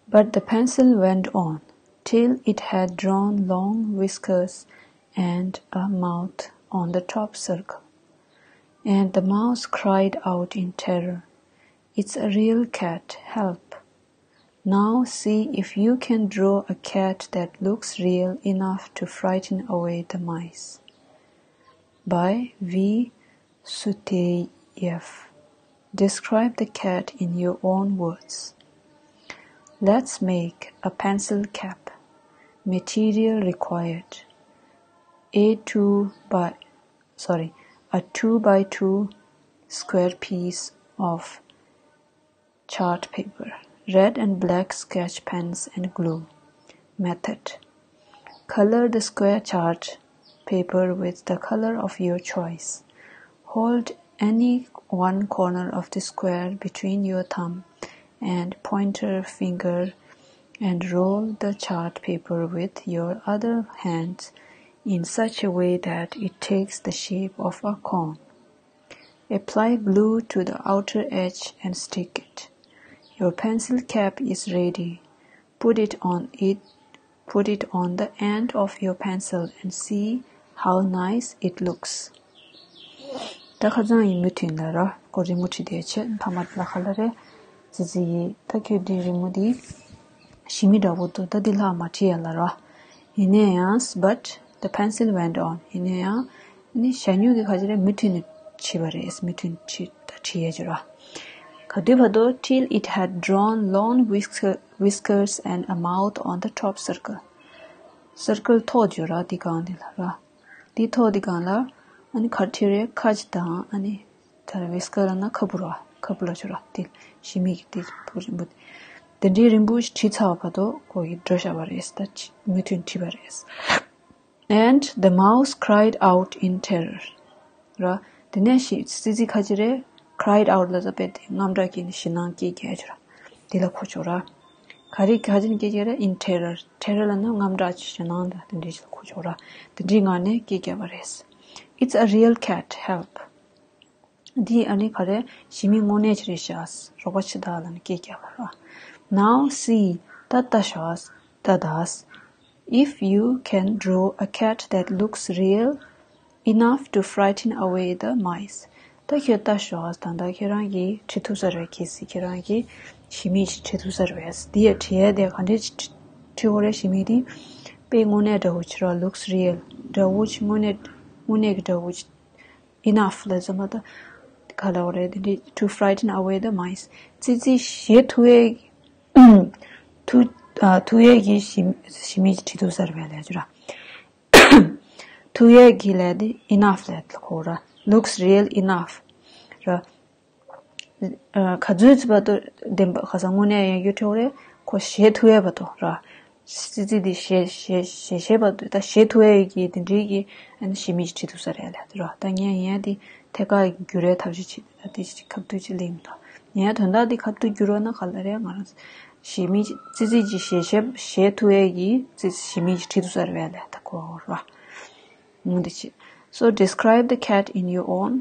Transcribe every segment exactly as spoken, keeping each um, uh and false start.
But the pencil went on till it had drawn long whiskers and a mouth on the top circle. And the mouse cried out in terror, "It's a real cat, help!" Now see if you can draw a cat that looks real enough to frighten away the mice. By V. Suteyev. Describe the cat in your own words. Let's make a pencil cap. Material required: A two by, sorry, a two by two square piece of chart paper, red and black sketch pens and glue. Method: color the square chart paper with the color of your choice. Hold any one corner of the square between your thumb and pointer finger and roll the chart paper with your other hand in such a way that it takes the shape of a cone. Apply glue to the outer edge and stick it. Your pencil cap is ready. Put it on it, put it on the end of your pencil and see how nice it looks. ད་ཁ་སང་ཡི་མུ་མཐུད་ལ་ར་ཁོ་རི་མོ་བྲིས་དེ་བྱས་མཐའ་མ་ལ་ཁ་ལ་རེ་ཙི་ཙི་ཡི་ད་ཁྱོད་འདི་རི་མོ་འདི་ཞི་མི་འདྲ་པོ་འདུག་ད་འདི་ལྷག་མ་བྲིས་ཡ་ལ་ར། ཡིན་ན་ཡང་but the pencil went on. ཡིན་ན་ཡང་ནི་ཞ་སྨྱུག་གི་ཁ་ཅིག་རེ་མུ་མཐུད་ནས་བྲིས་པ་རེད། མུ་མཐུད་ནས་བྲིས་ད་བྲིས་ཡ་ཅིག་ར། ག་དུས་བར་དུ till it had drawn long whisker- whiskers and a mouth on the top circle. སར་ཀལ་ཐོག་ཅིག་ཡོད་ར་འདི་སྒང་འདི་ལ་ར། འདི་ཐོག་འདི་སྒང་ལ་ཨ་ནི་ག་རེ་བྲིས་རེད། ཁ་ཅིག་དང་ཨ་ནི་ད་ཝིས་ཀར་ལ་ན་ཁ་སྤུ་ར། ཁ་སྤུ་ལ་ཅིག་ར་འདི་ཞི་མི་གི་འདི་ཐོག་རིང་པོ་འདི་འདྲའི་རིང་པོ་ཞིག་བྲིས་ཚར་བ་བར་དུ་ཁོ་གིས་འགྲོ་བཞག་པ་རེད། ད་ཅི་མུ་མཐུད་བྲིས་པ་རེད། And the mouse cried out in terror. ར། དེ་ནས་ཞི་ཙི་ཙི་ཁ་ཅིག་རེད། cried out ལ་ཟ་པེ་དེ་དངངས་སྐྲག་གི་ཞེད་སྣང་སྐྱེ་རྒྱུ་ཅིག་ར། དེ་ལ་གོ་ཆོག་ར། ག་རེ་ག་ཅིག་སྐྱེ་རྒྱུ་རེད། in terror. terror ལ་ན་དངངས་སྐྲག་ཅིག་ཞེད་སྣང་དང་དེ་འདྲའི་ཅིག་ལ་གོ་ཆོག་ར། དེ་འདྲའི་ངང་ནས་སྐད་རྒྱབ་པ་རེད། It's a real cat, help. འདི་ཨ་ནི་ག་རེ་ཞི་མི་དངོས་གནས་ཅིག་རེད་ཤག་རོགས་པ་བྱེད་དང་ལབ་ནས་སྐད་རྒྱབ་པ་ར། Now see, ད་ལྟ་ཤག་ད་ལྟ། If you can draw a cat that looks real enough to frighten away the mice. ད་ཁྱོད་ལྟ་ཤོག་ད་ལྟ་ཁྱེད་རང་གིས་བྲིས་ཐུབ་ས་རེད། གལ་སྲིད་ཁྱེད་རང་གིས་ཞི་མི་ཅིག་བྲིས་ཐུབ་ས་རེད། འདི་ཡ་བྲིས་ཡ་དེ་ག་འདྲས་ཅིག་བྲིས་དགོས་རེད། ཞི་མི་དེ་དཔེ་དངོས་གནས་འདྲ་བོ་ཅིག་ར། looks real འདྲ་བོ་ཅིག་དངོས་གནས་དངོས་གནས་ཀྱི་འདྲ་བོ་ཅིག enough ལ་ཟེར་མ་ད་ག་ལ་བ་རེད། དེ་འདྲས་to frighten away the mice. ཙི་ཙི་ཞེད་ཐུབ་ཡས་ཐུབ་ཨ་ཐུབ་ཡས་ཀྱི་ཞི་ཞི་མི་ཅིག་བྲིས་ཐུབ་ས་རེད་པས་ལབ་ཀྱི་ར། ཐུབ་ཡས་ཀྱི་ལབ་དེ་enough ལབ་གོ་ར། looks real enough ར། ཨ་ག་ཚོད་ཅིག་བར་དུ་བདེན་པ་ག་ས་དངོས་གནས་ཡོད་རྒྱུ་ཐོག་རེད། ཁོ་ཞེད་ཐུབ་ཡས་བར་དུ་ར། ཙི་ཙི་དེ་ཞེད་ཞེད་ཞེད་ཞེད་བར་དུ་ད་ཞེད་ཐུབ་ཡས་ཀྱི་དེ་འདྲའི་གི་ཨ་ནི་ཞི་མི་ཅིག་བྲིས་ཐུབ་ས་རེད་ལབ་དེ་ར། ད་ངས་ཡིན་ཡ་དེ་ཐད་ཀར་འགྱུར་ཡས་ཐབས་ཤེས་བྱེད་ད་དེ་ཅིག་ཁ་བསྡུར་ཅིག་གླེང་མི་ཐུབ། ངས་དོན་དག་དེ་ཁ་བསྡུར་འགྱུར་རོགས་ན་ག་ལ་རེད། ང་རང་ཞི་མི་ཅིག་ཙི་ཙི་ཅིག་ཞེད་ཞེད་ཞེད་ཐུབ་ཡས་ཀྱི་ཙི་ཞི་མི་ཅིག་བྲིས་ཐུབ་ས་རེད་ལབ་ད་གོ་ར། འོ་འདི་བྱེད། So describe the cat in your own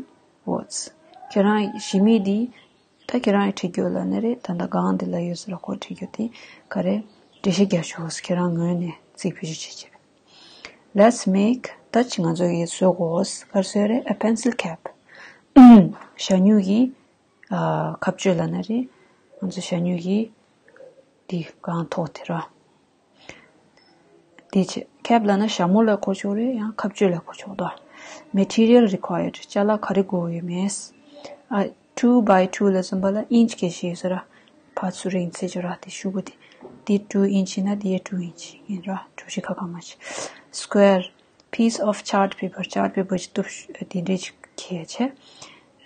words. ཁྱེད་རང་ཞི་མི་འདི་ད་ཁྱེད་རང་ཡི་བྲིས་རྒྱུ་ལ་ནི་རེད། ད་ལྟ་སྒང་འདི་ལ་ཡོད་ས་ར། ཁོ་བྲིས་རྒྱུ་དེ་ག་རེ་འགྲེལ་བཤད་རྒྱག་ཤོག་ཁྱེད་རང་ངོས་ནས་ཚིག་བེད་སྤྱོད་བྱེད་ཅིག Let's make. ད་ཅི་ང་ཚོ་ཡི་བཟོ་དགོས། ག་རེ་བཟོས་རེད། A pencil cap. ཞ་སྨྱུག་གི་ཨ་ཁ་གཅོད་ལབ་ན་རེད། ང་ཚོ་ཞ་སྨྱུག་གི་འདི་སྒང་ཐོག་དེ་ར། དེ་བྱས་cap ལབ་ན་ཞྭ་མོ་ལ་གོ་ཆོག་རེད། ཡང་ཁ་གཅོད་ལ་གོ་ཆོག་ད། Material required. ཅ་ལག་ག་རེ་དགོས་ཡོད་མེད། ཨ་two by two ལ་ཟིན་པ་ལ་inch ག་ཤེད་ཟེར་ར། ཕར་ཚུར་རིང་ཚད་ཅིག་ར། དེ་ཤུགས་པ་དེ། དེ་two inch ཡིན་ན་དེ་two inch ཡིན་ར། གྲུ་བཞི་ཁ་གང་མ་བྱེད། Square. Piece of chart paper. chart paper ཅིག་གཏུབ་དེ་འདྲས་ཅིག་གལ་ཆེ།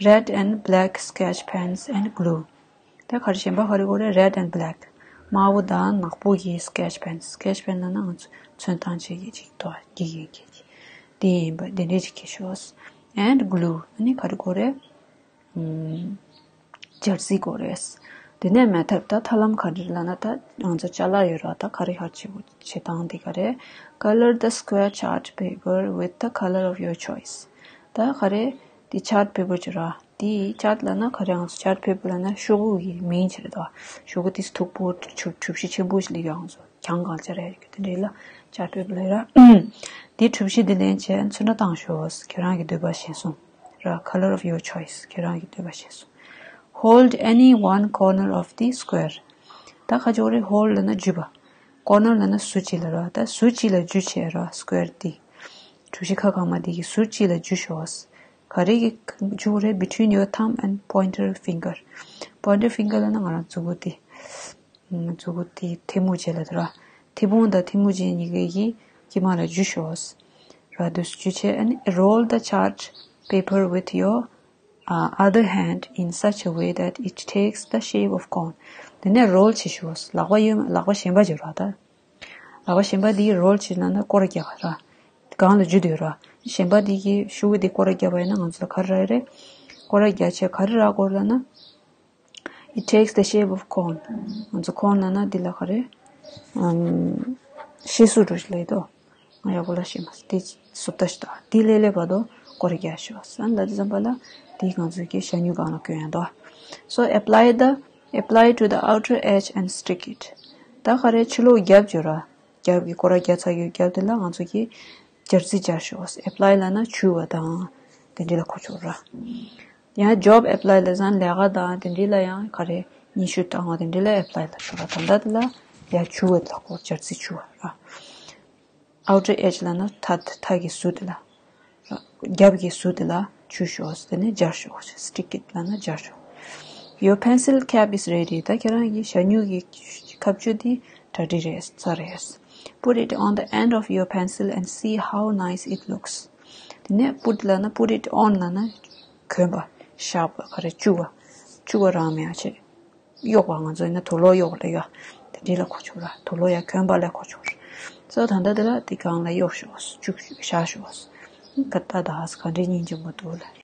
Red and black sketch pens and glue. ད་ག་རེ་གཞན་པ་ག་རེ་དགོས་རེད། red and black. དམར་པོ་དང་ནག་པོ་གི་sketch pens. sketch pen ལབ་ན་ང་ཚོ་ཚོན་བཏང་བྱེད་ཀྱི་ཅིག་ཏོ་དགེ་རྒན་གྱི་དེ་ཡིན་པ་དེ་འདྲས་ཅིག་གི་ཤོག And glue. ཨ་ནི་ག་རེ་དགོས་རེད། ཨམ། སྦྱར་རྩི་དགོས་རེད། དེ་ནས་method ད་ཐབས་ལམ་ག་རེ་ལབ་ན་ད་ང་ཚོ་ཅ་ལག་ཡོད་ར། ད་ག་རེ་ཧར་བྱེད་དགོས་བྱེད་སྟངས་དེ་ག་རེད། Color the square chart paper with the color of your choice. ད་ག་རེ་དེ་chart paper ཅིག་ར། དེ་chart ལབ་ན་ག་རེ་ཡང་chart paper ལབ་ན་ཤོག་གུ་ཡི་མིང་ཆེ་རེད་དོ། ཤོག་གུ་དེ་མཐུག་པོ་གྲུ་གྲུ་བཞི་ཆེན་པོ་ཞིག་ལ་ཡོད་ཡང་གྱང་གང་ཆ་རེད་རེད་དེ་འདྲ་ལ་chart paper ལབ་ར། དེ་གྲུ་བཞི་དེ་ལེན་བྱས་ཚོན་ཁྲ་བཏང་ཤོག་ཁྱེད་རང་གི་འདོད་པ་གཞན་སོང་། ར། Color of your choice. ཁྱེད་རང་གི་འདོད་པ་གཞན་སོང་། Hold any one corner of the square. ད་ཁ་ཅོག་རེ་hold ལབ་ན་འཇུ་བ། Corner ལབ་ན་ཟུར་གཅིག་ལ་ར། ད་ཟུར་གཅིག་ལ་འཇུ་བྱས་ར་square དེ། གྲུ་བཞི་ཁ་གང་མ་དེ་གི་ཟུར་གཅིག་ལ་འཇུ་ཤོག་ག་རེ་གི་འཇུ་རེ། Between your thumb and pointer finger. Pointer finger ལབ་ན་ང་རང་མཛུབ་གུ་དེ། མཛུབ་གུ་དེ་ཐལ་མོ་སྦྱར་ལ་དེ་ར། མཐེ་བོང་དང་ཐལ་མོ་སྦྱར་གཉིས་ཀའི་དཀྱིལ་མ་ལ་འཇུ་ཤོག་ར། དུས་འཇུ་བྱས་ཨ་ནི་roll the chart paper with your uh, other hand in such a way that it takes the shape of cone. དེ་ནས་roll བྱེད་ཤོག་ལག་པ་གཡོན་ལག་པ་གཞན་པ་སྦྱར་ར་ད། ལག་པ་གཞན་པ་དེ་roll བྱེད་ན་ན་སྐོར་ར་རྒྱག་ར། སྒང་ལ་འཇུ་སྡོད་ར། གཞན་པ་དེ་གི་ཤོག་གུ་དེ་སྐོར་ར་རྒྱབ་པ་ཡིན་ན་ང་ཚོ་ལ་ག་རེ་རེད། སྐོར་ར་རྒྱག་བྱས་ག་རེ་ར་སྐོར་ལབ་ན། It takes the shape of cone. ང་ཚོ་cone ལབ་ན་འདི་ལ་ག་རེ། ཨམ། ཤེལ་གཟུགས་འདྲ་ཞིག་ལབ་ཡོད་དོ། ང་ཡག་པོ་ལ་ཤེས་མ་སོང་། འདི་བཟོ་ལྟ་ཞིག་དང་འདི་ལས་སླེབས་བར་དུ་སྐོར་ར་རྒྱག་ཤོག་ཨ་ནི་ད་འདི་ཙམ་པ་ལ་འདི་ང་ཚོ་གི་ཞ་སྨྱུག་སྒང་ལ་གྱོན་ཡག་དོ། So apply the apply to the outer edge and stick it. ད་ག་རེ་ཕྱི་ལོགས་རྒྱབ་བྱོས་ར། རྒྱབ་ཀྱི་སྐོར་ར་རྒྱག་ཚར་ཡོད་རྒྱབ་དེ་ལ་ང་ཚོ་གི་སྦྱར་རྩི་སྦྱར་ཤོག apply ལབ་ན་འཇུ་བ་དང་དེ་འདྲ་ལ་གོ་ཆོག་ར། ཡང་job apply ལབ་ཙང་ལས་ཀ་དང་དེ་འདྲ་ལ་ཡང་ག་རེ་སྙན་ཞུ་བཏང་བ་དེ་འདྲ་ལ་apply ལབ་ཤོག་ར། ད་ལྟ་དེ་ལ་ཡང་འཇུ་བ་དེ་ལ་གོ་སྦྱར་རྩི་འཇུ་བ་ར། Outer edge ལབ་ན་མཐའ་མཐའ་གི་ཟུར་དེ་ལ། རྒྱབ་ཀྱི་ཟུར་དེ་ལ་འཇུ་ཤོག་དེ་ནས་སྦྱར་ཤོག stick it ལབ་ན་སྦྱར་ཤོག Your pencil cap is ready. ད་ཁྱེད་རང་གི་ཞ་སྨྱུག་གི་ཁ་གཅོད་དེ་གྲ་སྒྲིག་རེད། ཚར་རེད། Put it on the end of your pencil and see how nice it looks. དེ་ནས་put ལབ་ན་put it on ལབ་ན་གྱོན་པ། བཞག་པ་ག་རེ་བཅུག་པ། བཅུག་པ་རང་མེད་ཡ་བྱེད། གཡོག་པ་ང་ཚོ་ཡིན་ན་དུག་ལོག་གཡོག་ལ་ཡ། དེ་འདྲི་ལ་གོ་ཆོག་ར། དུག་ལོག་ཡ་གྱོན་པ་ལ་གོ་ཆོག་ར། སོ་ད་ལྟ་དེ་ལ་དེ་གང་ལ་གཡོག་ཤོག་བཅུག་བཞག་ཤོག་ཀ་ཏ་དཱས་ག་འདྲའི་སྙིང་རྗེ་མོ་འདུག་ལ།